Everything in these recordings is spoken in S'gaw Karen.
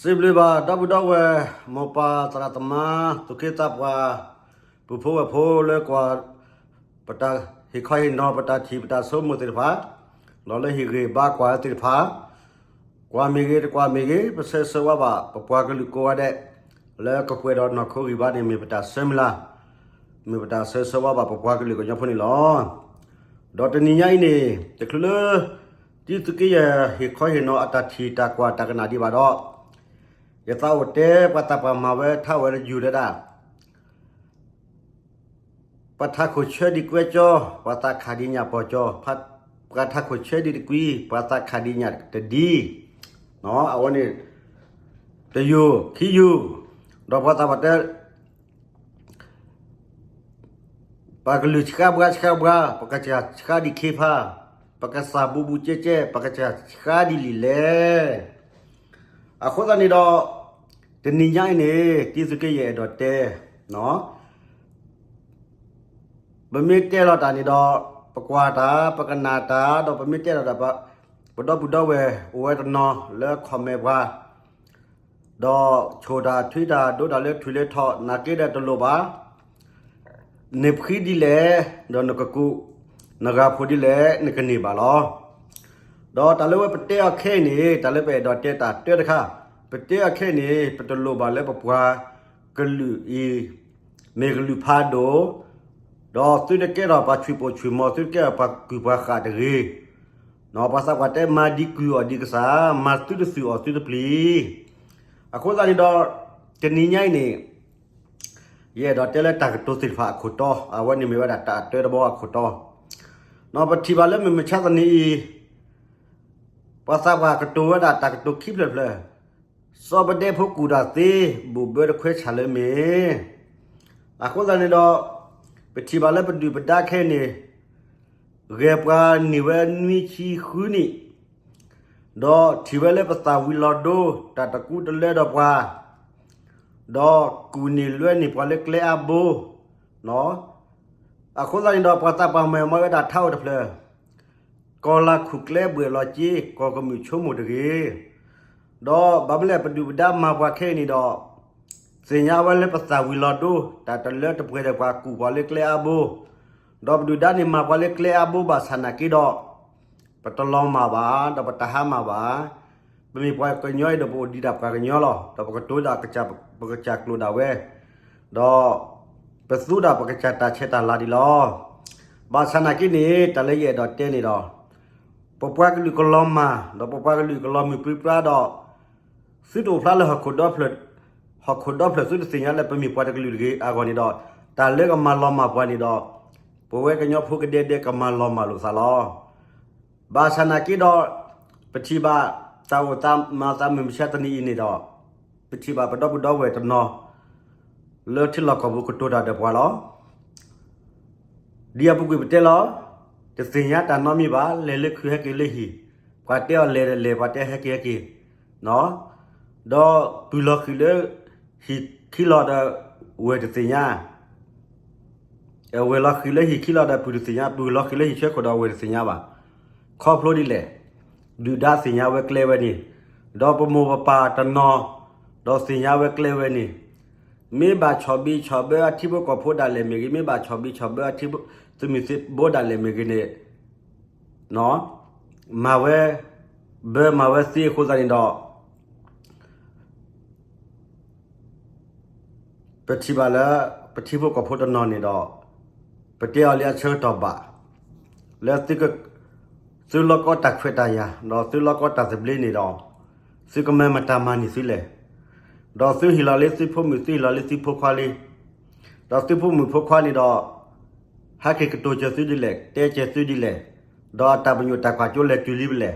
စံးဘျုးဘၣ်ဒီပုၢ်ဒီဝဲၢ် မိၢ်ပၢ်သရၣ်သမါ သူၣ်က့သးပှၢ် ပုၢ်ဖိဝဲၢ်ဖိလၢကွၢ် ပတၢ်ဟ့ၣ်ခီဟ့ၣ်နီၤ ပတၢ်ထံၣ်ပတၢ်ဆိကမိၣ်သ့ၣ်တဖၣ်, ဒီးလၢဟ့ၣ်ဂံၢ်ဘါကွၢ်သ့ၣ်တဖၣ်, ကွၢ်မ့ၢ်ဂ့ၤ တကွၢ်မ့ၢ်ဂ့ၤ ပဆၢဂ့ၤဆၢဝါဘၣ် ပပှၤကလုာ်ကိးဂၤဒဲး လၢကပှဲၤဒီးနီၢ်ခိဂံၢ်ဘါန့ၣ် မ့ၢ်ပတၢ်ဆၢမုၢ်လၢ်, မ့ၢ်ပတၢ်ဆၢဂ့ၤဆၢဝါဘၣ် ပပှၤကလုာ်ကညီဖိန့ၣ်လီၤ. ဒီးတနံၤညါအံၤန့ၣ် တချုးလၢ တံသုးက့ယဲၢ်ဟ့ၣ်ခီဟ့ၣ်နီၤအတၢ်ထံၣ်တၢ်ကွၢ်တၢ်ကနၣ်ဒံးဘၣ်ဒီး, ယသးအိၣ်တဲပှၤသးပှၢ်မၤဝဲထါဝဲတယုၢ်တဲဒၣ်, ပှၤထးခိၣ်ဆၢဒံးကွဲကၠီ, ပှၤသးခးဒံးညၣ်ပီၤကၠီ, ပှၤထးခိၣ်ဆၢဒံးတကွံ, ပှၤသးခးဒံးညၣ်တဒံး, အဝဲန့ၣ် တယုၢ်ခံယုၢ်, ဒီးပှၤသးပှၢ်တဲ ပကလုၢ်ဆှါဘှါဆှါဘှါ, ပကစၢ်ဆှါဒံးခ့ဖါ, ပကစၢ်ဘူးဘူးကဲကဲ, ပကစၢ်ဆှါဒံးလံာ်လဲၣ်. အဃိသတးန့ၣ်ဒီး တနံၤညါအံၤန့ၣ် တံသုးက့ယဲၢ်အဲၣ်ဒိးတဲ ပမ့ၢ်တဲလီၤတၢ်န့ၣ်ဒီး ပကွၢ်တၢ် ပကနၣ်တၢ် ဒီးပမ့ၢ်တဲလီၤတၢ် ပဒီပုၢ်ဒီဝဲၢ်အိၣ်ဝဲတနီၤလၢ comment ပှၤ ဒီးဆိၣ်တၢ်ထွံတၢ်ဒိတၢ်လၢထွံၣ်လၢထီၣ် နာ်က့ဒီးတလိၣ်ဘၣ်, နဖှံဒ်လဲၣ် ဒီးနကကူး, နဂၤဖိဒ်လဲၣ် နကန့ၢ်ဘၣ်လီၤ. ဒီးတၢ်လၢဝဲပတဲအီၤခဲအံၤန့ၣ် တၢ်လၢပအဲၣ်ဒိးတဲတၢ်တၢတခါ, ပတဲအီၤခဲအံၤန့ၣ် ပတလိၣ်ဘၣ်လၢပပှၤကလုာ်အံၤ မ့ၢ်ကလုာ်ဖးဒိၣ်, ဒီးသုတကဲထီၣ်ပှၤဆံးပိာ်ဆံးမီၤ သုတကဲထီၣ်ပှၤကုၢ်ပှၤဃးတဂ့ၤ, ပှၤသးပှၢ်တဲမၤဒံးကုၢ်အီၤဒံးကစၢ်, မၤသုတသုးအီၤသုတပျံၤ, အဃိသတးန့ၣ်ဒီး တနံၤညါအံၤန့ၣ် ယအဲၣ်ဒိးတဲလၢတၢ်ကတိၤသ့ၣ်တဖၣ်အခိၣ်တီ, အဝဲန့ၣ်မ့ၢ်ဝဲဒၣ်တၢ်အတၢတဘီအခိၣ်တီ, ပထံၣ်ဘၣ်လၢမုၢ်မဆါတနံၤအံၤ ပှၤသးပှၢ်ကတိၤဝဲဒၣ်တၢ်ကတိၤခံဖျၢၣ်ဖျၢၣ်, စီၤပဒဲဖိကူၣ်တၢ်သ့, ဘူးဘၢတခွဲဆၣ်လၢမ့ၢ်, အဃိသတးန့ၣ်ဒီး ပထံၣ်ဘၣ်လၢပဒုၣ်ပဒါခဲအံၤန့ၣ် ဂဲၤပှၤန့ၢ်ဝဲနွံဆံဃုနံၣ်, ဒီးထံၣ်ဝဲလၢပသၣ်ဝံၤလီၤဒိ တၢ်တကူတလၢဒီးပှၤ, ဒီးကူၣ်န့ၢ်လွဲန့ၢ်ပှၤလၢကျဲအါဘိ, အဃိသတးန့ၣ်ဒီး ပှၤသးပှၢ်မၤဝဲဒၣ်ထါအိၣ်တဖျၢၣ်, ကီၢ်လၢ်ခူၣ်ကျဲဘှဲၣ်လီၤက့, ကီၢ်ကမုာ်ဆိကမိၣ်တဂ့ၤ, ဒီးဘၣ်မနုၤလဲၣ် ပဒုၣ်ပဒါမၤပှၤခဲအံၤန့ၣ်ဒီး သ့ၣ်ညါဝဲလၢပသၣ်ဝံၤလီၤဒိ တၢ်တလၢတပှဲၤဒီးပှၤကူၣ်ပှၤလၢကျဲအါဘိ, ဒီးပဒုၣ်ဒါန့ၣ်မၤပှၤလၢကျဲအါဘိဘၣ်ဆၣ်နာ်က့ဒီး ပတလီၤမၢ်ဘၣ် ဒီးပတဟါမၢ်ဘၣ်, ပမ့ၢ်ပှၤကညီအံၤဒီးပအိၣ်ဒံးဒၣ်ပှၤကညီလီၤ, ဒီးပကတိၤဒၣ်ပကစၢ်ကျိၤဒၣ်ဝဲ, ဒီး ပသူဒၣ်ပကစၢ်တၢ်ဆဲးတၢ်လၤဒံးလီၤ. ဘၣ်ဆၣ်နာ်က့န့ၣ် တၢ်လၢယအဲၣ်ဒိးတဲန့ၣ်ဒီး ပပှၤကလုာ်ကလီၤမၢ် ဒီးပပှၤကလုာ်ကလီၤမုၢ်ပြံပြါဒီး သုတအိၣ်ဖျါလၢဟီၣ်ခိၣ်ဒီဖျၢၣ် ဟီၣ်ခိၣ်ဒီဖျၢၣ်သုတသ့ၣ်ညါလၢပမ့ၢ်ပှၤတကလုာ်တဂ့ၤအဂီၢ်န့ၣ်ဒီး တၢ်လၢကမၤလီၤမၢ်ပှၤန့ၣ်ဒီး ပဝဲကညီဖိကဒဲဒဲကမၤလီၤမၢ်လိာ်သးလီၤ. ဘၣ်ဆၣ်နာ်က့ဒီး ပထံၣ်ဘၣ်တၢ်အိၣ်သးမၤသးမုၢ်မဆါတနံၤအံၤန့ၣ်ဒီး ပထံၣ်ဘၣ်ပဒီပုၢ်ဒီဝဲၢ်တနီၤ လၢထံလီၢ်ကီၢ်ပူၤကတိၤတၢ်ဒီးပှၤလီၤ. ဒ်အပူၤကွံာ်ပတဲလီၤ, တသ့ၣ်ညါတၢ်နီတမံၤဘၣ်, လဲၤလၢခုးဟဲက့ၤလၢဟံၣ်, ပှၤတဲအီၤလဲၤဒီးလဲၤ ပှၤတဲဟဲက့ၤဟဲက့ၤ, ဒီးပုၢ်လီၤဃံၤလၢဟံၣ်ခံလီၤဒီး ဝဲၢ်တသ့ၣ်ညါ ဝဲၢ်လီၤဃံၤလၢဟံၣ်ခံလီၤဒီးပုၢ်တသ့ၣ်ညါ, ပုၢ်လီၤဃံၤလၢဟံၣ်ဆၢခိၣ်ဒီးဝဲၢ်တသ့ၣ်ညါဘၣ်. ခီဖျိဒ်လဲၣ်, ဒုၣ်ဒါသ့ၣ်ညါဝဲကျဲဝဲန့ၣ်, ဒီးပမိၢ်ပပၢ်တနီၤ ဒီးသ့ၣ်ညါဝဲကျဲဝဲန့ၣ်, မ့ၢ်ဘၣ်ဆီၣ်ဘံဆီၣ်ဘၢအထံဖိကီၢ်ဖိဒၣ်လဲာ်မ့ၢ်ဂ့ၤ, မ့ၢ်ဘၣ်ဆီၣ်ဘံဆီၣ်ဘၢအထံဖိသုးမုၢ်သံၣ်ဘိဒၣ်လဲာ်မ့ၢ်ဂ့ၤန့ၣ် မၤဝဲ ဘၢမၤဝဲသ့အဃိသတးန့ၣ်ဒီး ပထံၣ်ဘၣ်လၢ ပထံဖိကီၢ်ဖိတနီၤန့ၣ်ဒီး ပတဲအီၤလၢအဆၢကတီၢ်ဘၣ် လၢ သုလီၢ်ကီတၢ်ခွဲးတၢ်ယာ် ဒီးသုလီၢ်ကီတၢ်သဘျ့န့ၣ်ဒီး သုကမၤမတၤမၤန့ၢ်သုလဲၣ်. ဒီးသုဟ့ၣ်လီၤလၢသုဖိမုၣ် သုဟ့ၣ်လီၤလၢသုဖိခွါလံ. ဒီးသုဖိမုၣ်ဖိခွါန့ၣ်ဒီး ဟဲက့ၤကတိၤစၢၤသုဒ်လဲၣ်, တဲစၢၤသုဒ်လဲၣ်, ဒီးအတၢ်ပညိၣ်တၢ်ကွၢ်ကၠိလဲၤတုၤလံဖဲလဲၣ်.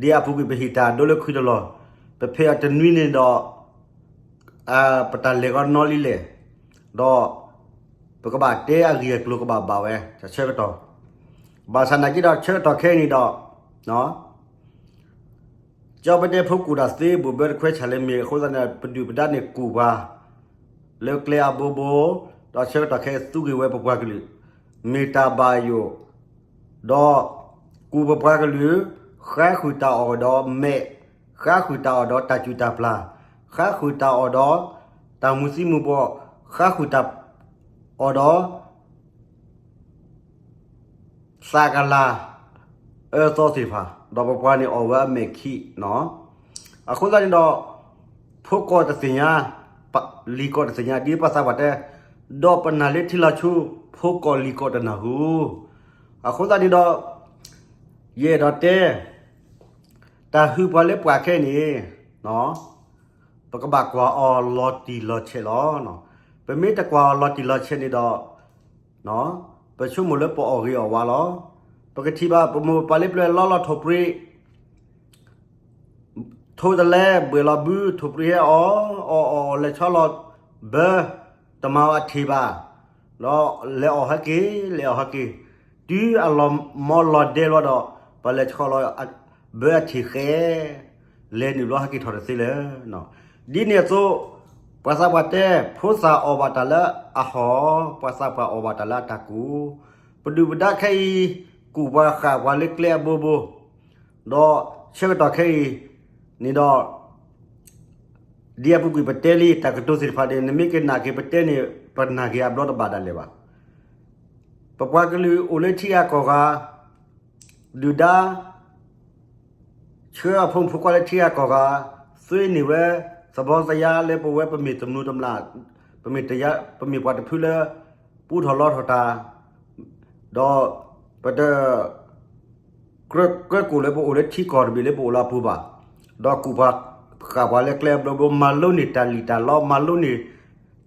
ဒ်အပူၤကွံာ်ပဟ့ၣ်တၢ်အဒိလၢခုတလီၢ်, ပဖဲးအီၤတနွံန့ၣ်ဒီး ပတၢ်လဲၤကီနီလံလဲၣ်, ဒီးပကဘၣ်တဲအဂ့ၢ်အကျိၤကဘၣ်ဘၣ်ဝဲ တၢ်ဆၢကတီၢ်. ဘၣ်ဆၣ်နာ်က့ဒီးဆၢကတီၢ်ခဲအံၤန့ၣ်ဒီး ကၠီပတဲဖိကူၣ်တၢ်သ့ ဘူးဘၢတခွဲးဆၣ်လၢမ့ၢ်အဃိသတးန့ၣ် ပဒုၣ်ပဒါန့ၣ်ကူၣ်ပှၤ လၢကျဲအါဘိဘိ, ဒီးဆၢကတီၢ်ခဲအံၤသူက့ၤဝဲပပှၤကလုာ် မ့ၢ်တၢ်ဘၣ်ယိၣ်, ဒီးကူၣ်ပပှၤကလုာ် ဃါဃုာ်တၢ်အီၣ်ဒီးမဲာ်, ဃါဃုာ်တၢ်အီၣ်ဒီးတၢ်စူၣ်တၢ်ပျၢ်, ဃါဃုာ်တၢ်အီၣ်ဒီးတၢ်မူသံမူဘှီး, ဃါဃုာ်တၢ်အီၣ်ဒီး သးကလၤအၢသီသ့ၣ်တဖၣ်, ဒီးပပှၤန့ၣ်အီၣ်ဝဲအမဲာ်ခံနီၤ. အဃိသတးန့ၣ်ဒီး ဖိကီၢ်တသ့ၣ်ညါ, လံၤကီၢ်တသ့ၣ်ညါ ဒ်ပှၤသးပှၢ်တဲ, ဒီးပနာ်လၢထံလီၤဆူ ဖိကီၢ်လံၤကီၢ်တနၢ်ဟူ. အဃိသတးန့ၣ်ဒီး ယအဲၣ်ဒိးတဲ တၢ်ဟုးပှၤလၢပှၤခဲအံၤန့ၣ် ပကဘၣ်ကွၢ်အီၤလီၤတံၢ်လီၤဆဲးလီၤ. ပမ့ၢ်တကွၢ်အီၤလီၤတံၢ်လီၤဆဲးန့ၣ်ဒီး ပဆိကမိၣ်လၢပအီၣ်ဂ့ၤအီၣ်ဝါလီၤ. ပကထံၣ်ဘၣ် ပမိၢ်ပပၢ်လၢပျၢၤလီလီၤထိၣ်ပြံး ထိတလဲဘှဲၣ်လီၤဘု ထိၣ်ပြံးဟဲအီၣ် အီၣ်အီၣ်အီၣ်လဲၤဆီလီၤ ဘၢ တမၤအီၤအထံၣ်ဘၣ်, ဒီးလဲၤအီၣ်ဟဲက့ၤ လဲၤအီၣ်ဟဲက့ၤ, တုၤအလီၤမီလီၤဒဲလီၤဒီး ပလဲၤဆီလီၤ ဘၢအထံၣ်ဃဲ လဲၤနုာ်ဘျီဟဲက့ၤထီၣ်တသ့လၢၤ. ဒ်န့ၣ်အသိး ပှၤသးပှၢ်တဲ ဖိသၣ်အီၣ်ဘၣ်တၢ်လၢအဟီၣ်, ပှၤသးပှၢ်အီၣ်ဘၣ်တၢ်လၢအတၢ်ကူၣ်, ပဒုၣ်ပဒါခဲအံၤ ကူၣ်ပှၤဃၣ်ပှၤလၢကျဲအဘိဘိ, ဒီးဆၢကတီၢ်ခဲအံၤန့ၣ်ဒီး ဒ်အပူၤကွံာ်ပတဲလံ တၢ်ကတိၤသ့ၣ်တဖၣ်န့ၣ် နမ့ၢ်ကနၣ်က့ၤပတဲန့ၣ် ပနာ်က့ၤအဘျီတဘၣ်ဒၣ်လဲာ်ဘၣ်. ပပှၤကလုာ်အိၣ်လၢထံဂၤကီၢ်ဂၤ, ဒုၣ်ဒါ ဆှၢအဖိမုၣ်ဖိခွါလၢထံဂၤကီၢ်ဂၤ, သွ့န့ၢ်ဝဲ သဘီသယါလၢပဝဲပမ့ၢ်တမူၤတမျၢ်, ပမ့ၢ်တယါ, ပမ့ၢ်ပှၤတဖုလၢ ပူထီၣ်လီထီၣ်တၢ်, ဒီးပတ ကြၢးကိၣ်လၢပအိၣ်လၢထံကီၢ်တဘ့ၣ်လၢပအိၣ်လၢအပူၤဘၣ်, ဒီးကူၣ်ပှၤဃၣ်ပှၤလၢကျဲအဘျီဘျီ မၤလိန့ၢ်တၢ်လံၣ်တၢ်လီ မၤလိန့ၢ်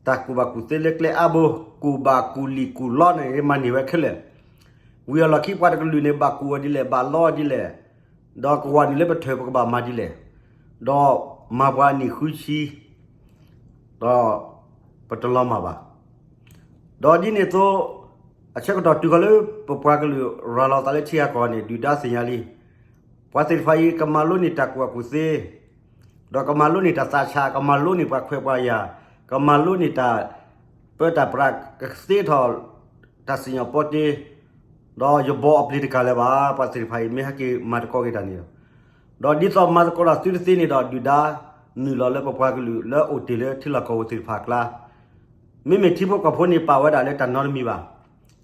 တၢ်ကူၣ်ဘၣ်ကူၣ်သ့လၢကျဲအါဘိ, ကူၣ်ဘၣ်ကူၣ်လံၣ်ကူၣ်လီန့ၣ် မၤန့ၢ်ဝဲခဲလၢာ်. ဝံၤအလီၢ်ခံပှၤတကလုာ်န့ၣ် ဘၣ်ကူၣ်အီၤဒ်လဲၣ် ဘၣ်လီအီၤဒ်လဲၣ်, ဒီးကဝၤနုာ်လၢပထၢၣ်ပကဘၣ်မၤဒ်လဲၣ်, ဒီးမၤပှၤနံၣ်ဃုဆံ ဒီးပတလီၤမၢ်ဘၣ်. ဒီးဒ်န့ၣ်အသိး အဆၢကတီၢ်တုၤဃီၤလၢပပှၤကလုာ်ရၤလီၤသးလၢထံဂၤကီၢ်ဂၤန့ၣ် ဒုၣ်ဒါသ့ၣ်ညါလံ. ပှၤသ့ၣ်တဖၣ်အံၤ ကမၤလိန့ၢ်တၢ်ကူၣ်ဘၣ်ကူၣ်သ့, ဒီးကမၤလိန့ၢ်တၢ်သးဆး, ကမၤလိန့ၢ်ပှၤခွဲးပှၤယာ်, ကမၤလိန့ၢ်တၢ်ပၢတၢ်ပြး ကသ့ထီၣ်တၢ်စံၣ်ညီၣ်ပီတ့, ဒီးယဘီအပျ့ၤတကးလၢၤဘၣ် ပှၤသ့ၣ်တဖၣ်အံၤ မ့ၢ်ဟဲက့ၤမၤသကိးက့ၤတၢ်န့ၣ်လီၤ. ဒီးဒ်သိးမၤသကိးတၢ်သုတသ့န့ၣ်ဒီး ဒုၣ်ဒါနုာ်လီၤလၢပပှၤကလုာ်လၢအိၣ်တ့ၢ်လၢထံလီၢ်ကီၢ်ပူၤသ့ၣ်တဖၣ်အကျါ, မ့မ့ၢ်ထံဖိကီၢ်ဖိန့ၣ် ပာ်ဝဲဒၣ်လၢတၢ်နီတမံၤဘၣ်.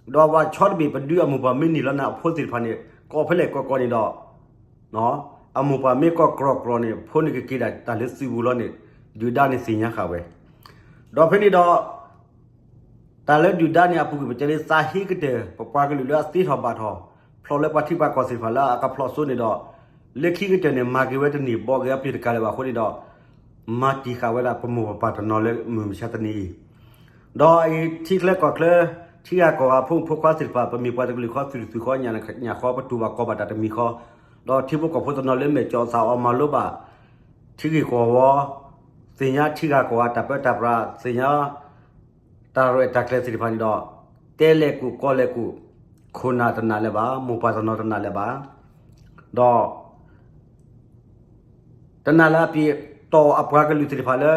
ဒီးပှၤဆီတဘ့ၣ် ပဒုးအမိၢ်ပှၢ်မ့ၢ်န့ၢ်လီၤန့ၣ် အဖိသ့ၣ်တဖၣ်န့ၣ် ကိးဖဲလဲၣ်ကိးကိးန့ၣ်ဒီး အမိၢ်ပှၢ်မ့ၢ်ကီၢ်ကြီကြီန့ၣ် ဖိန့ၣ်ကက့ၤဒၣ်တၢ်လၢသုးပူၤလီၤန့ၣ် ဒုၣ်ဒါန့ၣ်သ့ၣ်ညါဃာ်ဝဲ. ဒီးဖဲန့ၣ်ဒီး တၢ်လၢဒုၣ်ဒါန့ၣ် အပူၤကွံာ်ပတဲလၢသးဟ့ကတၢၢ် ပပှၤကလုာ်လၢအသ့ထီၣ်ဘၣ်ထီၣ် ဖျိးလၢပှၤထံပှၤကီၢ်သ့ၣ်တဖၣ်လၢအကဖျိးစိန့ၣ်ဒီး လၢခံကတၢၢ်န့ၣ် မၤက့ၤဝဲတန့ၢ်ဘီက့ၤအပျ့ၤတကးလၢၤဘၣ်အဃိန့ၣ်ဒီး မၤတံၢ်ဃာ်ဝဲဒၣ်ပမိၢ်ပပၢ်တနီၤလၢမုၢ်မဆါတနံၤအံၤ ဒီးအံၤထံချၢကီၢ်ချၢ ထံဂၤကီၢ်ဂၤဖိမုၣ်ဖိခွါသ့ၣ်တဖၣ် ပမ့ၢ်ပှၤတကလုာ်ဃီ သုးတသုးဃီ ညၣ်ဃီ ပတူၢ်ဘၣ်ကီဘၣ်တၢ်တမံၤဃီ, ဒီးထံဖိကီၢ်ဖိတနီၤလၢမဲာ်ကၠီၣ်သးအီၤမၤလိဘၣ် ထံဂ့ၢ်ကီၢ်ဝီ, သ့ၣ်ညါထံဂၤကီၢ်ဂၤတၢ်ပၢတၢ်ပြး, သ့ၣ်ညါ တၢ်ရဲၣ်တၢ်ကျဲၤသ့ၣ်တဖၣ်န့ၣ်ဒီး တဲလဲၤကူၣ်ကီလဲၤကူၣ်, ခိၣ်နၢ်တနာ်လၢၤဘၣ်, မိၢ်ပၢ်တနီၤတနာ်လၢၤဘၣ်, ဒီး တနာ်လၢအပျ့ၤတီၢ်အပှၤကလုာ်သ့ၣ်တဖၣ်လၢ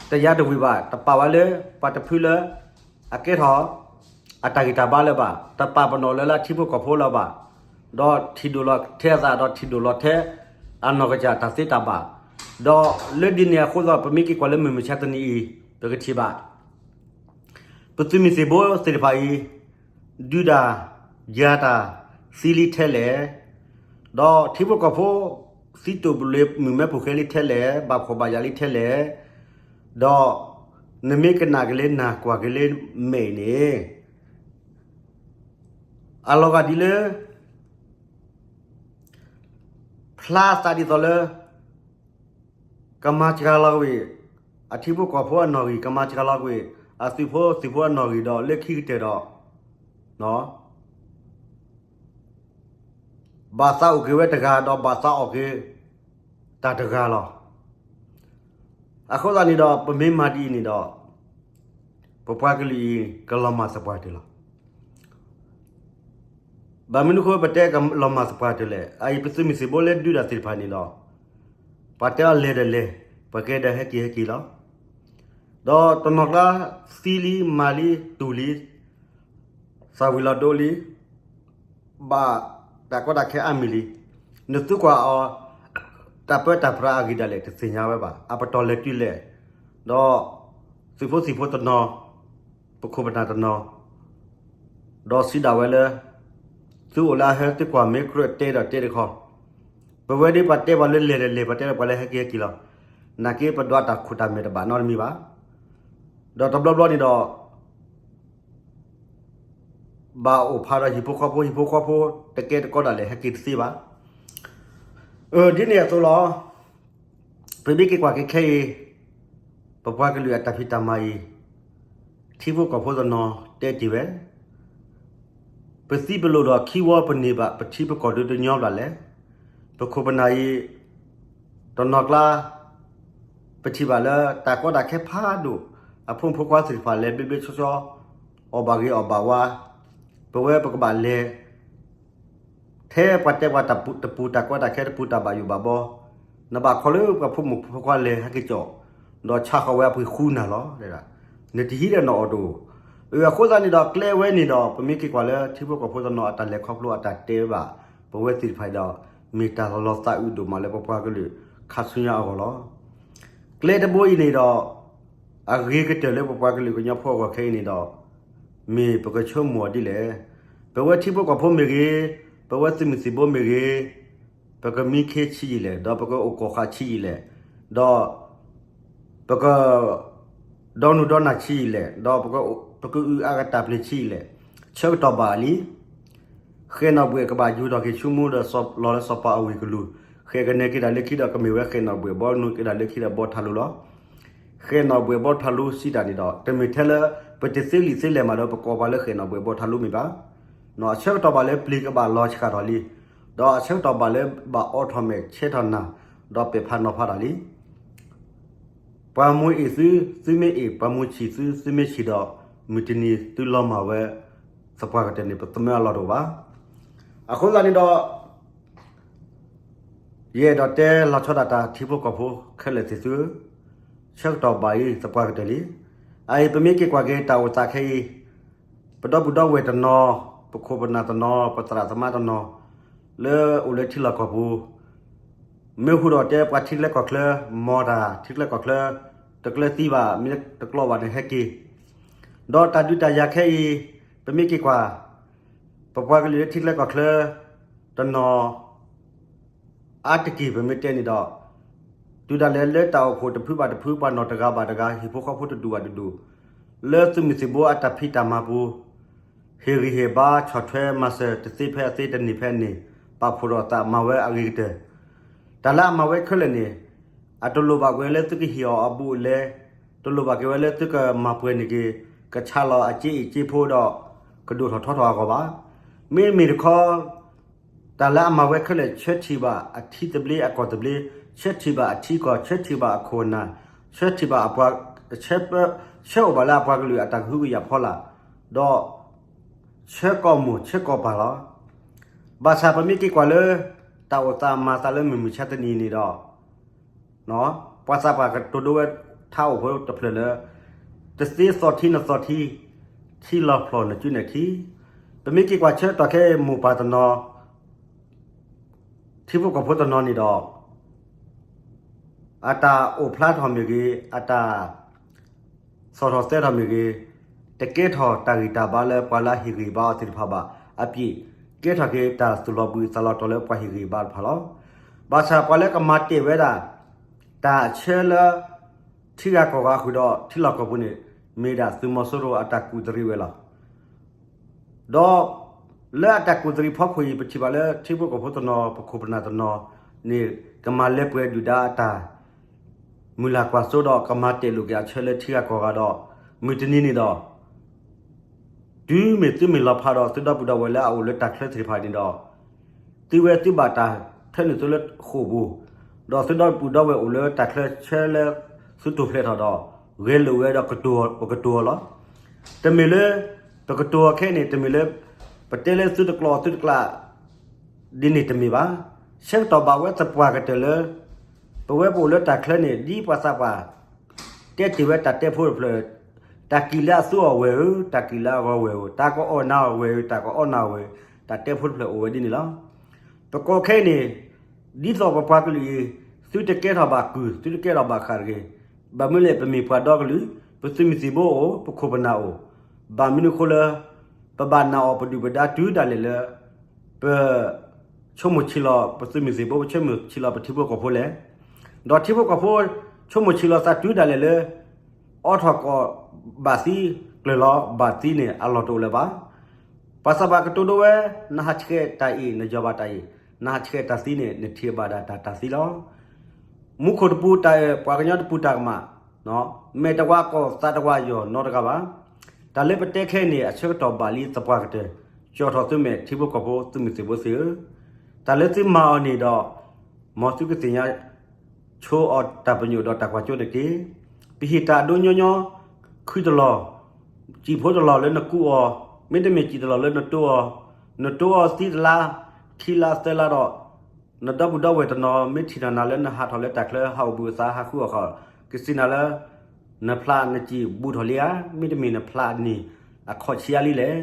တယါတဝံၤဘၣ်, တပာ်ဝဲလၢ ပှၤတဖုလၢ အကဲထီၣ် အတၢ်ဂံၢ်တၢ်ဘါလၢၤဘၣ်, တပာ်ပနီၣ်လၢလၢထံဖိကီၢ်ဖိလၢၤဘၣ်, ဒီးထံၣ်ဒိၣ်လီၤထဲအသး ဒီးထံၣ်ဒိၣ်လီၤထဲ အနီၢ်ကစၢ်တၢ်သ့တၢ်ဘၣ်, ဒီးလၢဒ်န့ၣ်အဃိသတး ပမ့ၢ်က့ၤကွၢ်လၢမုၢ်မဆါတနံၤအံၤ ပကထံၣ်ဘၣ် ပသုးမုၢ်သံၣ်ဘိသ့ၣ်တဖၣ်အံၤ ဒုးတၢ် ယၤတၢ် သံလံထဲလဲၣ်, ဒီးထံဖိကီၢ်ဖိ သံတိာ်ဘျ့မုၢ်မဲပူၤဃဲလံထဲလဲၣ်, ဘၣ်ဖှီၣ်ဘၣ်ယာ်လံထဲလဲၣ်, ဒီးနမ့ၢ်ကနၣ်က့ၤလၢနၢ်ကွၢ်က့ၤလၢမဲာ်အံၤန့ၣ် အလီၤဂာ်ဒ်လၢ ဖျါသးဒ်သိးလၢ ကမၤစှၤလီၤကွံာ် အထံဖိကီၢ်ဖိအနီၣ်ဂံၢ်, ကမၤစှၤလီၤကွံာ် အသုးဖိသုးဖိအနီၣ်ဂံၢ်ဒီး လၢခံကတၢၢ်ဒီး ဘၣ်သးအိၣ်က့ၤဝဲတဂၤ ဒီးဘၣ်သးအီၣ်က့ၤတၢ်တဂၤလီၤ. အဃိသတးန့ၣ်ဒီး ပမ့ၢ်မၤဒ်အံၤန့ၣ်ဒီး ပပှၤကလုာ်အံၤ ကလီၤမၢ်သပှၢ်တၢၢ်လီၤ. ဘၣ်မနုၤအဃိ ပတဲကလီၤမၢ်သပှၢ်တၢၢ်လဲၣ်. အအံၤ ပသုးမုၢ်သံၣ်ဘိလၢဒုးတၢ်သ့ၣ်တဖၣ်န့ၣ်ဒီး ပှၤတဲအီၤလဲၤဒီးလဲၤ, ပှၤကဲဒီးဟဲက့ၤဟဲက့ၤလီၤ. ဒီးတနီၤကျါသံလံ, မၤလံ, တူၢ်လံ, သၣ်ဝံၤလီၤဒိလံ, ဘၣ်တၢ်ကီတၢ်ခဲအါမံၤလံ. နသုကွၢ်အီၤ တၢ်ပၢတၢ်ပြးအဂ့ၢ်ဒၣ်လဲာ်တသ့ၣ်ညါဝဲဘၣ်. အပတီၢ်လဲၤတုၤလဲၣ်, ဒီးသုးဖိသံၣ်ဖိတနီၤ, ပခိၣ်ပနၢ်တနီၤ, ဒီးစံးဒၣ်ဝဲလၢ သုအိၣ်လၢအဟၢ သုကွၢ်မ့ၢ်ကြၢးတဲဒီးတဲတခီ, ပဝဲဒၣ်ပှၤတဲပှၤလၢလဲၤဒီးလဲၤ ပှၤတဲလၢပှၤလၢဟဲက့ၤဟဲက့ၤလီၤ. နာ်က့ပဒွးတၢ်ခိၣ်တၢ်မဲာ်တဘၣ်နီတမံၤဘၣ်. ဒီးတဘျီဘျီန့ၣ်ဒီး ဘၣ်အိၣ်ဖးဒီးဟံၣ်ဖိဃီဖိ, ဟံၣ်ဖိဃီဖိတကဲတကီဒၣ်လဲာ် ဟဲက့ၤတသ့ဘၣ်. အၢ ဒ်န့ၣ်အသိးလီၤ. ပမ့ၢ်က့ၤကွၢ်က့ၤခဲအံၤ ပပှၤကလုာ်အတၢ်ဖံးတၢ်မၤအံၤ ထံဖိကီၢ်ဖိတနီၤတဲတ့ၢ်ဝဲ, ပသံပလိာ်ဒီးခံဝီပန့ၢ်ဘၣ် ပထံပကီၢ်ဒုတညီဘၣ်လဲၣ်. ပခိၣ်ပနၢ်အံၤ တနီၤကျါ ပထံၣ်ဘၣ်လၢတၢ်ကီတၢ်ခဲဖးဒိၣ် အဖိမုၣ်ဖိခွါသ့ၣ်တဖၣ်လဲၤဘျ့ဘျ့ဆှီဆှီ အီၣ်ဘၣ်ဂ့ၤအီၣ်ဘၣ်ဝါ, ပဝဲပကဘၣ်လဲၤ ထဲပှၤတဲပှၤတပူၤ တၢ်ကီတၢ်ခဲတပူၤ တၢ်ဘၣ်ယိၣ်ဘၣ်ဘီ, နဘၣ်ခီလၢပှၤဖိမုၣ်ဖိခွါလဲၤဟဲက့ၤကၠီၣ် ဒီးဆါဃီၤဝဲအပှ့ၤဃုနၤလီၤ. နတဟံးဒီးနအီၣ်တအိၣ်. အဃိသတးန့ၣ်ဒီး ကျဲဝဲန့ၣ်ဒီး ပမ့ၢ်က့ၤကွၢ်လၢထံဖိကီၢ်ဖိတနီၤအတၢ်လဲၤခီဖျိအတၢ်တဲဘၣ် ပဝဲသ့ၣ်တဖၣ်ဒီး မ့ၢ်တၢ်လီၤသးအုးဒိၣ်မးလၢပပှၤကလုာ်ခါဆူညါအဂီၢ်လီၤ. ကျဲတဘိအံၤန့ၣ်ဒီး အဂ့ၤကတၢၢ်လၢပပှၤကလုာ်ကညီဖိအဂီၢ်ခဲအံၤန့ၣ်ဒီး မ့ၢ်ပကဆိကမိၣ်အီၤဒ်လဲၣ်. ပဝဲထံဖိကီၢ်ဖိမ့ၢ်ဂ့ၤ, ပဝဲသုးမုၢ်သံၣ်ဘိမ့ၢ်ဂ့ၤ, ပကမံခ့ဆံးယံာ်လဲၣ်, ဒီးပကအိၣ်ကီၢ်ဃာ်ဆံးယံာ်လဲၣ်, ဒီးပက ဒီနုၢ်ဒီနၢ်ဆံးယံာ်လဲၣ်, ဒီးပက ပကအုၣ်အါကတၢ်ပျ့ၤဆံးယံာ်လဲၣ်, ဆၢကတီၢ်ဘၣ်လံ. ဃဲၣ်နီၣ်ဘှဲၣ်ကဘၣ်ယူၤထီၣ်က့ၤဆူမူဒီး လီၤလၢစီၤပၤအဝ့ၢ်ကလူး, ဃဲၣ်ကနဲက့ၤတၢ်လၢခံဒီး ကမ့ၢ်ဝဲဃဲၣ်နီၣ်ဘှဲၣ်ဘီနုာ်က့ၤတၢ်လၢခံဒီးဘီထးလူလီၤ. ဃဲၣ်နီၣ်ဘှဲၣ်ဘီထးလူစံးတၢ်န့ၣ်ဒီး တမ့ၢ်ထဲလၢ ပတသ့လံာ်သ့လဲၢ်မးဒီး ပကိးပှၤလၢဃဲၣ်နီၣ်ဘှဲၣ်ဘီထးလူမ့ၢ်ဘၣ်. အဆၢကတီၢ်ဘၣ်လၢပျ့ၤကဘၣ်လီၤဆှးထီၣ်လံ, ဒီးအဆၢကတီၢ်ဘၣ်လၢဘၣ်အိးထီၣ်မဲာ်ဆဲးထီၣ်နၢ်, ဒီးပဲာ်ဖးနီၤဖးတၢ်လံ. ပှၤမိၢ်အ့ၣ်သု, သုမ့ၢ်အ့ၣ်, ပှၤမိၢ်ဆံၣ်သု, သုမ့ၢ်ဆံၣ်ဒီး မုၢ်တနံၤသုလီၤမၢ်ဝဲ သပှၢ်ကတၢၢ်န့ၣ် ပသမၢအလီၢ်တအိၣ်ဘၣ်. အဃိသတးန့ၣ်ဒီး ယအဲၣ်ဒိးတဲလီၤဆီဒၣ်တၢ်ထံဖိကီၢ်ဖိခဲလၢာ်သ့ၣ်သုဧၢ, ဆၢကတီၢ်ဘၣ်အံၤသပှၢ်ကတၢၢ်လံ. အအံၤပမ့ၢ်က့ၤကွၢ်က့ၤတၢ်အိၣ်သးခဲအံၤ, ပဒီပုၢ်ဒီဝဲၢ်တနီၤ, ပခိၣ်ပနၢ်တနီၤ, ပသရၣ်သမါတနီၤ, လၢအိၣ်လၢထံလီၢ်ကီၢ်ပူၤ, မ့ၢ်ဟူးဒီးတဲပှၤထံချၢကီၢ်ချၢ, မ်တၢ်ထံချၢကီၢ်ချၢ, တကျၢၤသံဘၣ်, မ့ၢ်တကျိးဘၣ်န့ၣ်ဟဲက့ၤ, ဒီးတၢ်ဒုးတၢ်ယၤခဲအံၤ, ပမ့ၢ်က့ၤကွၢ် ပပှၤကလုာ်လၢထံချၢကီၢ်ချၢ တနီၤ အါတက့ၢ်ပမ့ၢ်တဲန့ၣ်ဒီး, တုၤဒၣ်လဲာ်လၢတၢ်အိၣ်ဖှိၣ်တဖုဘၣ်တဖု, ပှၤနီၢ်တဂၤဘၣ်တဂၤ, ဟံၣ်ဖိဃီဖိတဒူၣ်ဘၣ်တဒူၣ်, လၢသုးမုၢ်သံၣ်ဘိအတၢ်ဖံးတၢ်မၤပူၤ, ဟ့ၣ်ဂံၢ်ဟ့ၣ်ဘါ, ဆီၣ်ထွဲမၤစၢၤ, တသ့ဖဲအသ့, တန့ၢ်ဖဲအန့ၢ်, ပာ်ဖှိၣ်ဒီးသးမၤဝဲအဂ့ၤကတၢၢ်, တၢ်လၢအမၤဝဲခဲလၢာ်န့ၣ်, အတလိၣ်ဘၣ်က့ၤဝဲလၢသုကဟ့ၣ်အီၤအဘူးအလဲ, တလိၣ်ဘၣ်က့ၤဝဲလၢသုကမၤပှဲၤန့ၢ်က့ၤ, ကဆါလီၤအစ့အ့ၣ်စ့ဖိဒီး ကဒိၣ်ထီၣ်ထီထီၣ်အဂီၢ်ဘၣ်. မ့မ့ၢ်တခီ တၢ်လၢအမၤဝဲခဲလၢာ် ဆၢထံၣ်ဘၣ်အထံသဘျ့အကီၢ်သဘျ့, ဆၢထံၣ်ဘၣ်အထံအကီၢ်, ဆၢထံၣ်ဘၣ်အခိၣ်အနၢ်, ဆၢထံၣ်ဘၣ်အပှၤ, ဆၢအိၣ်ဘၣ်လၢအပှၤကလုာ်အတၢ်ကဟုကယာ်ဖီလာ်, ဒီးဆၢကီၢ်မိၢ်ဆၢကီၢ်ပၢ်လီၤ. ဘၣ်ဆၣ်ပမ့ၢ်က့ၤကွၢ်လၢ တၢ်အိၣ်သးမၤသးလၢမုၢ်မုၢ်ဆါတနံၤန့ၣ်ဒီး ပှၤသးပှၢ်ကတိၤဒိဝဲထါအိၣ်ဖိတဖျၢၣ်လၢ တသ့သီၣ်ထံနသီၣ်ထံ, ထံလီၤဖျိၣ်နစုနဲၣ်ထံ. ပမ့ၢ်က့ၤကွၢ်ဆၢကတီၢ်ခဲအံၤ မိၢ်ပၢ်တနီၤ, ထံဖိကီၢ်ဖိတနီၤန့ၣ်ဒီး အတၢ်အိၣ်ဖျါထီၣ်မ့ၢ်ဂ့ၤ, အတၢ်သီၣ်ထီၣ်သဲထီၣ်မ့ၢ်ဂ့ၤ, တကဲထီၣ်တၢ်ဂံၢ်တၢ်ဘါလၢပှၤလၢအဟ့ၣ်ဂံၢ်ဘါအီၤသ့ၣ်တဖၣ်ဘၣ်. အပျ့ၤကဲထီၣ်က့ၤတၢ်သူၣ်လီၤဘှံးသးလီၤတီၤလၢပှၤဟ့ၣ်ဂံၢ်ဘါတဖၣ်လီၤ. ဘၣ်ဆၣ်ပှၤလၢကမၤတဲာ်ဝဲဒၣ် တၢ်ဆၢလၢ ထံဂၤကီၢ်ဂၤဃုာ်ဒီးထံလီၢ်ကီၢ်ပူၤန့ၣ် မ့ၢ်ဒၣ်သုးမီၤစိရိၤအတၢ်ကူၣ်တရံးဝဲလီၤ. ဒီးလၢအတၢ်ကူၣ်တရံးဖီခိၣ်အံၤ ပထံၣ်ဘၣ်လၢထံဖိကီၢ်ဖိတနီၤ ပခိၣ်ပနၢ်တနီၤန့ၣ် ကမၤလၢပှဲၤဒုၣ်ဒါအတၢ် မုၢ်လၢ်ကွၢ်စိဒီး ကမၤတဲာ်လိာ်က့ၤအဆၢလၢထံဂၤကီၢ်ဂၤဒီး မုၢ်တနံၤန့ၣ်ဒီး တုၤမ့ၢ်သုမ့ၢ်လီၤဖးဒီး သုဒီပုၢ်ဒီဝဲၢ်လၢအအိၣ်လၢတၢ်ချၢသ့ၣ်တဖၣ်န့ၣ်ဒီး သုဝဲသုဘၣ်တၢ်ထၢနုာ်သုလၢဃိာ်ပူၤ, ဒီးသုဒီပုၢ်ဒီဝဲၢ်အိၣ်လၢတၢ်ချၢဆၢလၢသုတိာ်ဖျဲးထီၣ်ဒီး ဂဲၤလိာ်ဝဲဒီးကတိၤ ပကတိၤအီၤလီၤ. တမ့ၢ်လၢ ပကတိၤအီၤခဲအံၤန့ၣ် တမ့ၢ်လၢ ပတဲလၢသုတကျိးသုတကျဲ ဒ်န့ၣ်တမ့ၢ်ဘၣ်. ဆၢကတီၢ်ဘၣ်ဝဲသပှၢ်ကတၢၢ်လၢ ပဝဲပအိၣ်လၢတၢ်ချၢန့ၣ် ဒ်ပှၤသးပှၢ် တဲတ့ၢ်ဝဲတၢ်တဲဖိတဖျၢၣ်, တၢ်ကံၣ်လၢအသူအီၤဝဲၢ်ဧၢ, တၢ်ကံၣ်လၢအဂီၤဝဲၢ်ဧၢ, တၢ်ကအီၣ်နၤအီၤဝဲၢ်ဧၢ, တၢ်ကအီၣ်နၤအီၤဝဲၢ်, တၢ်တဲဖိတဖျၢၣ်အိၣ်ဝဲဒ်န့ၣ်လီၤ. ပကိးခဲအံၤန့ၣ် ဒ်သိးပပှၤကလုာ်အံၤ သုတကဲထီၣ်ဘၣ်ကုၢ် သုတကဲထီၣ်ဘၣ်ဃၣ်တဂ့ၤ. ဘၣ်မနုၤလဲၣ် ပမ့ၢ်ပှၤဒီကလုာ် ပသုးမုၢ်သံၣ်ဘိအိၣ် ပခိၣ်ပနၢ်အိၣ်, ဘၣ်မနုၤအဃိလၢ ပဘၣ်နာ်အီၤပဒုၣ်ပဒါတုၤဒၣ်လဲာ်လၢ ပ ဆိကမိၣ်ဆံးလီၤပသုးမုၢ်သံၣ်ဘိ ပဆိကမိၣ်ဆံးလီၤပထံဖိကီၢ်ဖိလဲၣ်. ဒီးထံဖိကီၢ်ဖိ ဆိကမိၣ်ဆံးလီၤသးတုၤဒၣ်လဲာ်လၢ အိးထီၣ်ကီးဘၣ်သံ ကျၢၤလီၤဘၣ်သံန့ၣ် အလီၢ်တအိၣ်လၢၤဘၣ်. ပှၤသးဘၣ်ကတိၤဒိဝဲ နဟးဆှဲးတၢ်အံၤ နယီၤဘၣ်တၢ်အံၤ, နဟးဆှဲးတၢ်သံန့ၣ် နထံၣ်ဘၣ်ဒၣ်တၢ်တၢ်သံလီၤ. မူခိၣ်တပူၤတၢ်အၢၣ် ပှၤကညီတပူၤတၢ်ကမၣ်, မဲာ်တဝါကီၢ်သးတဝါယီၤနီတဂၤဘၣ်. တၢ်လၢပတဲခဲအံၤန့ၣ် အဆၢကတီၢ်ဘၣ်လံသပှၢ်ကတၢၢ်, ကၠီၣ်ထီၣ်သုမဲာ်ထံဖိကီၢ်ဖိသုးမုၢ်သံၣ်ဘိသ့ၣ်ဧၢ, တၢ်လၢသုမၤအီၤန့ၣ်ဒီး မ်သုကသ့ၣ်ညါ ဆိအီၤတၢ်ပညိၣ်ဒီးတၢ်ကွၢ်စိတက့ၢ်. ပဟ့ၣ်တၢ်အဒိညီညီ ခုတလီၢ်, စံာ်ဖိတလီၢ်လၢနကူအီၤ, မ့တမ့ၢ်စံာ်တလီၢ်လၢနတိအီၤ, နတိအီၤသံတလါ, ခံလါသၢလါဒီး နဒီပုၢ်ဒီဝဲၢ်တနီၤ မ့ၢ်ထံၣ်နၤနၤလၢနဟးထီၣ်လၢတၢ်ချၢ ဟးအိၣ်ဘှံးအိၣ်သါ ဟးဃုအီၣ်ဃီ, ကစံးနၤလၢ နဖျးနစံာ်ဘူးထီၣ်လံဧါ, မ့တမ့ၢ်နဖျးနံၣ်အခီၣ်ဆံးအါလံလဲၣ်,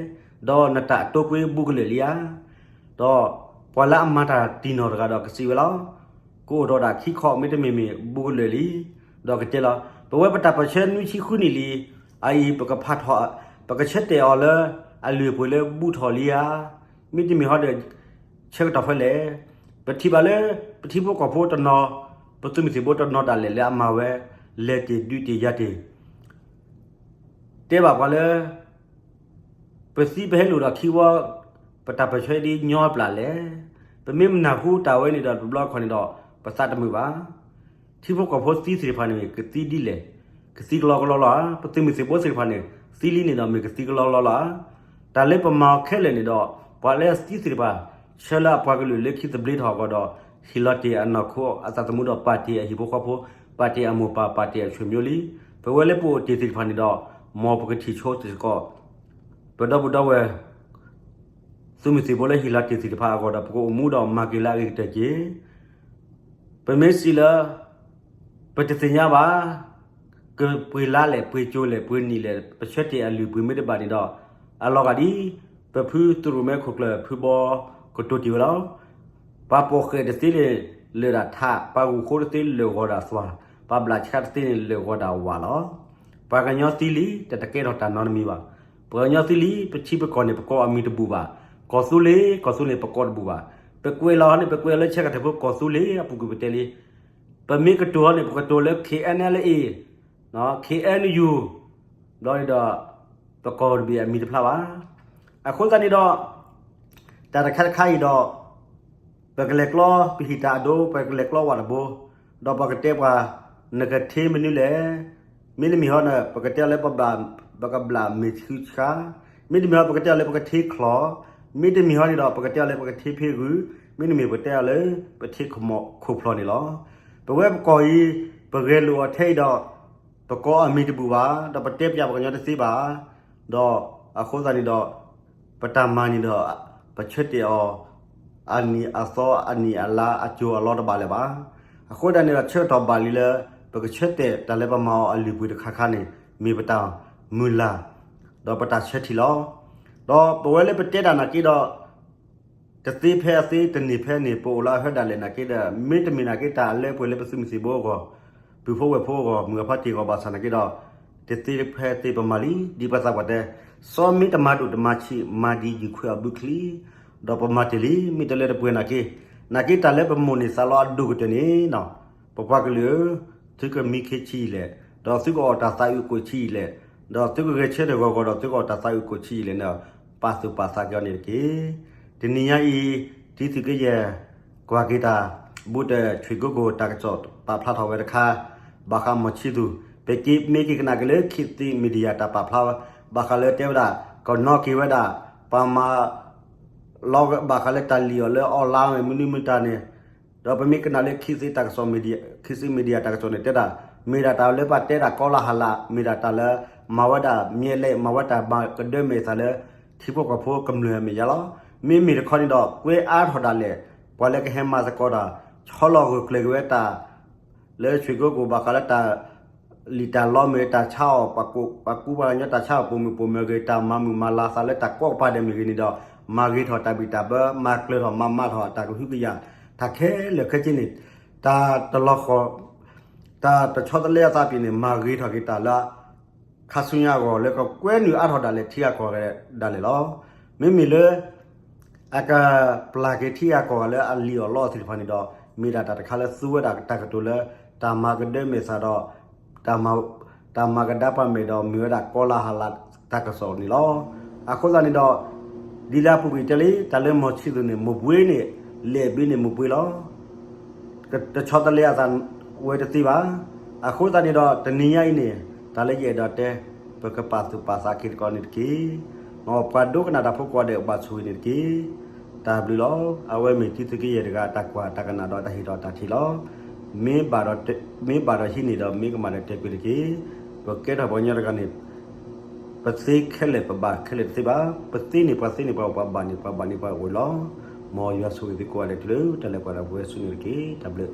ဒီးနတၢ်အတိၢ်ကွံဘူးကလၢာ်လံဧါ. ဒီးပှၤလၢအမၤတၢ်တံၢ်နီၢ်တဂၤဒီးကစံးဝဲလီၤ. ကအိၣ်ဒီးဒၣ်ခံခီ မ့တမ့ၢ်မ့ၢ်ဘူးကလၢာ်လံ, ဒီးကတဲလီၤ. ပဝဲပတၢ်ပၢၢ်ဆၢနွံဆံဃုနံၣ်လံ, အအံၤပကဖးထီၣ်, ပကဆၢတဲာ်အီၤလၢ အလုၢ်အပှ့ၤလၢဘူးထီၣ်လံဧါ, မ့တမ့ၢ်ဟီဒီး ဆၢကတီၢ်ဖဲလဲၣ်. ပထံၣ်ဘၣ်လၢ ပထံဖိကီၢ်ဖိတနီၤ, ပသုးမုၢ်သံၣ်ဘိတနီၤဒၣ်လဲာ်လၢအမၤဝဲ လဲၤတ့ၢ်ဒုးတ့ၢ်ယၤတ့ၢ် တဲဘၣ်ပှၤလၢ ပသံပဟဲလိာ်ဒီးခံဝီ, ပတၢ်ပၢၢ်ဆၢဒ်ညီပျၢ်လဲၣ်. ပမ့ၢ်မနၢ်ဟူတၢ်ဝဲန့ၣ်ဒီး တဘျီခီၣ်န့ၣ်ဒီး ပသးတမုာ်ဘၣ်. ထံဖိကီၢ်ဖိသံသ့ၣ်တဖၣ်န့ၣ် ကသံဒ်လဲၣ်, ကသံကလီကလီလီၤဧါ. ပသုးမုၢ်သံၣ်ဘိသ့ၣ်တဖၣ်န့ၣ် သံလံန့ၣ်ဒီး မ့ၢ်ကသံကလီကလီလီၤဧါ. တၢ်လၢပမၤအီၤခဲလၢာ်န့ၣ်ဒီး ပှၤလၢသံသ့ၣ်တဖၣ် ဆၢလၢအပှၤကလုာ်လၢခံသဘျ့ထီၣ်အဂီၢ်ဒီး ဟ့ၣ်လီၤတ့ၢ်အနီၢ်ခိအသးသမူဒီး ပာ်တ့ၢ်အဟံၣ်ဖိဃီဖိ, ပာ်တ့ၢ်အမိၢ်ပၢ်, ပာ်တ့ၢ်အဆွေမျိုးလံ. ပဝဲလၢပအိၣ်တ့ၢ်သ့ၣ်တဖၣ်န့ၣ်ဒီး မ်ပကထံၣ်ဆိသကိး ပဒီပုၢ်ဒီဝဲၢ် သုးမုၢ်သံၣ်ဘိလၢဟ့ၣ်လီၤတ့ၢ်သ့ၣ်တဖၣ်အဂီၢ်ဒီး ပကအိၣ်မူဒီးမၤက့ၤလၢအဂ့ၤကတၢၢ်က့ၤ. ပမ့ၢ်စံးလၢ ပတသ့ၣ်ညါဘၣ်, ကပှ့ၤလါလဲၣ်, ပှ့ၤကၠိလဲၣ်, ပှ့ၤနံၣ်လဲၣ်, ပဆၢတဲာ်အလုၢ်အပှ့ၤမ့ၢ်တဘၣ်န့ၣ်ဒီး အလီၤဂာ်ဒ် ပဖုသုးရိၣ်မဲခိၣ်ကျၢၢ်ဖုဘီကတိၤတ့ၢ်ဝဲလီၤ. ပှၤပိာ်ဃဲၣ်တသ့န့ၣ် လၢာ်ဒၣ်ထး, ပှၤဂုာ်ဃိတသ့လၢာ်ဂီၤဒၣ်သွၣ်, ပှၤဘျးဆါတသ့န့ၣ်လၢာ်ဂီၤဒၣ်ဝၣ်လီၤ. ပှၤကညီသံလံ တတကဲထီၣ်တၢ်နီတမံၤဘၣ်. ပှၤကညီသံလံ ပထံပကီၢ်န့ၣ် ပကိးအမံၤတဘူၣ်ဘၣ်. ကီၢ်သူလ့ၤ ကီၢ်သူလ့ၤ ပကိးတဘူၣ်ဘၣ်. ပကွဲးလီၤန့ၣ် ပကွဲးလၢဆဲးကတၢၢ်ဖိ ကီၢ်သူလ့ၤအပူၤကွံာ်ပတဲလံ. ပမ့ၢ်ကတိၤန့ၣ် ပကတိၤလၢ K N L A, K N U, ဒီးဒီး ပကီၢ်တဘ့ၣ်အမံၤတဖျါဘၣ်. အဃိသတးန့ၣ်ဒီး တၢ်တခါတခါအံၤဒီး ပကလဲၤကျီ ပဟံၣ်တၢ်အဒိ ပကလဲၤကျီဝၣ်တဘိ, ဒီးပကတဲပှၤ နကထ့မနုၤလဲၣ်. မ့တမ့ၢ်ဟီန့ၣ် ပကတဲလၢ ပကဘျးမ့ၢ်ဆူဆါ, မ့တမ့ၢ်ဟီ ပကတဲလၢပကထ့ချီၣ်, မ့တမ့ၢ်ဟီန့ၣ်ဒီး ပကတဲလၢပကထ့ဖ့ဂုၢ်, မ့တမ့ၢ်ပကတဲလၢပထ့ခိၣ်ဖျီၣ်န့ၣ်လီၤ. ပဝဲပကီၢ်အံၤ ပဂဲၤလိာ်အီၤထဲအံၤဒီး ပကိးအမံၤတဘူၣ်ဘၣ်, ဒီးပတဲပၠးပှၤကညီတသ့ဘၣ်, ဒီးအဃိသတးန့ၣ်ဒီး ပတၢ်မၤန့ၣ်ဒီး ပဆၢတဲာ်အီၤ အနံၣ်အသီအနံၣ်အလါအစိၤအလီတဘၣ်လၢၤဘၣ်. အဃိသတးန့ၣ်ဒီး ဆၢကတီၢ်ဘၣ်လံလၢ ပကဆၢတဲာ်တၢ်လၢပမၤအီၤအလုၢ်အပှ့ၤတခါခါန့ၣ် မ့ၢ်ပတၢ်မုၢ်လၢ် ဒီးပတၢ်ဆၢထံၣ်လီၤ. ဒီးပဝဲလၢပတဲတၢ်နာ်က့ဒီး တသ့ဖဲအသ့ တန့ၢ်ဖဲန့ၣ် ပအိၣ်လၢအဟၢဒၣ်လဲာ်နာ်က့ဒီး မ့တမ့ၢ်နာ်က့ တၢ်အလၢပှဲၤလၢပသုးမုၢ်သံၣ်ဘိအဂီၢ်, ပုၢ်ဖိဝဲၢ်ဖိအဂီၢ်, မုၢ်အဖါတ့ၢ်အဂီၢ်ဘၣ်ဆၣ်နာ်က့ဒီး တသ့ဖဲသ့ပမၤလံ ဒ်ပှၤသးပှၢ်တဲ, စီမ့တမၤဒိၣ်တမၤဆံး မၤဒ်ယုၢ်ခွဲးအဘုချံ, ဒီးပမၤတ့ၢ်လံ မ့ၢ်တလၢတပှဲၤနာ်က့, နာ်က့တၢ်လၢပမိၣ်န့ၢ်သးလီအဒိၣ်ကတၢၢ်န့ၣ် ပပှၤကလုာ်ဧၢ, သုကမံခ့ဆံးအံၤလဲၣ်, ဒီးသုကအီၣ်တၢ်သးအုးကိၣ်ဆံးအံၤလဲၣ်, ဒီးသုကဂဲၤဆၢထၢၣ်ဂီၤဂီၤဒီးသုကအီၣ်တၢ်သးအုးကိၣ်ဆံးအံၤလဲၣ်န့ၣ် ပာ်သူၣ်ပာ်သးက့ၤအီၤန့ၣ်တက့ၢ်. တနံၤညါအံၤ တံသုးကယဲၢ် ကွၢ်က့ၤတၢ် ဘူးတၢၢ်ဆွ့ၣ်ကိကိၣ်တၢ်ကစီၣ်ပာ်ဖျါထီၣ်ဝဲတခါ, ဘၣ်ဃးမီၢ်ဆံသူး, ပက့ၤမ့ၢ်က့ၤကနၣ်က့ၤလၢ ခေတ်သစ် Media တၢ်ပာ်ဖျါဝဲ, ဘၣ်ဃးလၢတဲဝဲဒၣ် ကနီၣ်က့ၤဝဲဒၣ် ပှၤမၤ လီၤဘၣ်ဃးလၢတၢ်လံၣ်အီၤလၢ online မနုၤမတၤန့ၣ်, ဒီးပမ့ၢ်ကနၣ်လၢ ခေတ်သစ် တၢ်ကစီၣ် Media, ခေတ်သစ် Media တၢ်ကစီၣ်န့ၣ် တဲဒၣ် မ့ၢ်ဒၣ်တၢ်လၢပတဲဒၣ်ကီလၢဟးလး, မ့ၢ်ဒၣ်တၢ်လၢ မၤဝဲဒၣ် မျက်လှည့်, မၤဝဲတၢ်မၤကဒၢမဲာ်သးလၢ ထံဖိကီၢ်ဖိကမျၢၢ်အမဲာ်ညါလီၤ. မ့မ့ၢ်တခီန့ၣ်ဒီး ကွဲအါထီၣ်ဒၣ်လဲာ် ပှၤလၢကဟဲမၤသကိးတၢ် ဆီလီၤဂၢၢ်ကျၢၤက့ၤဝဲတၢ် လၢဆွ့ၣ်ကိကိၣ် ဘၣ်ဃးလၢတၢ် လံာ်တၢ်လီမ့ၢ်တၢ်ဆါအီၤ ပှၤကူပှၤကညီတၢ်ဆါအီၤပိာ်မုၣ်ပိာ်မၢၤဂ့ၤ တၢ်မၤမုာ်မၤလၤသးလၢတၢ်ကိးကပၤဒဲးမ့ၢ်ဂ့ၤန့ၣ်ဒီး မၤဂ့ၤထီၣ်တၢ်ဘံၣ်တၢ်ဘၢ မၤကျၢၤထီၣ်မၤမၤထီၣ်တၢ်ကဟုကယာ် တၢ်ခဲလၢာ်ခဲဆ့န့ၣ် တၢ်တလီၤဃီၤ, တၢ်တဆီတလဲအသးပ့ၤန့ၣ် မၤဂ့ၤထီၣ်က့ၤတၢ်လၢ ခါဆူညါအဂီၢ်လၢကကွဲနုာ်အါထီၣ်ဒၣ်လဲာ်ထံဂၤကီၢ်ဂၤဒၣ်လဲာ်လီၤ. မ့မ့ၢ်လၢ အကပျၢ်က့ၤထံဂၤကီၢ်ဂၤလၢအလံာ်အီၣ်လီအီၣ်သ့ၣ်တဖၣ်န့ၣ်ဒီး မ့ၢ်ဒၣ်တၢ်တခါလၢသူဝဲဒၣ်တၢ်ကတိၤလၢ တၢ်မၤကဒၢမဲာ်သၣ်ဒီး တၢ်မၤကဒါပှၤမဲာ်ဒီး မ့ၢ်ဝဲဒၣ်ကီလၤဟးလးတၢ်ကစီၣ်န့ၣ်လီၤ. အဃိသတးန့ၣ်ဒီး ဒ်လၢအပူၤကွံာ်တဲလံ တၢ်လၢမီၤဆံသူးန့ၣ် မိၢ်ပှ့ၤန့ၣ် လဲၤဘ့န့ၣ်မိၢ်ပှ့ၤလီၤ. တဆီတလဲအသးဝဲတသ့ဘၣ်. အဃိသတးန့ၣ်ဒီး တနံၤညါအံၤန့ၣ် တၢ်လၢယအဲၣ်ဒိးတဲ ပကပာ်သူၣ်ပာ်သးက့ၤသကိးန့ၣ်တက့ၢ်. မ်ပှၤဒိကနၣ်တၢ်ဖိကိးဂၤဒဲးဘၣ်ဆိၣ်ဂ့ၤန့ၣ်တက့ၢ်. တၢ်ဘျုးလီၤ. အဝဲမ့ၢ်တံသုးက့ယဲၢ်တဂၤ တၢ်ကွၢ်တၢ်ကနၣ်ဒီးတၢ်ဟ့ၣ်ထီၣ်တၢ်ထံၣ်လီၤ. မ့ၢ်ဘၣ်ဒီးဟံးန့ၢ်ဒီးမ့ၢ်ကမၣ်ဒီးတဲကွံာ်တက့ၢ်. ပကဲထီၣ်ပှၤကညီတဂၤန့ၣ် ပသ့ခဲလၢာ်ပဘၣ်ခဲလၢာ်တသ့ဘၣ်. ပသ့န့ၢ်ပှၤသ့န့ၢ်ပှၤ ပှၤဘၣ်န့ၢ်ပှၤဘၣ်န့ၢ်ပှၤအိၣ်လီၤ. မ်ယွၤဆိၣ်ဂ့ၤသုကိးဂၤဒဲးတုၤလၢတၢ်လၢပှဲၤဒီးပဝဲဆူန့ၣ်တက့ၢ်. တၢ်ဘျုး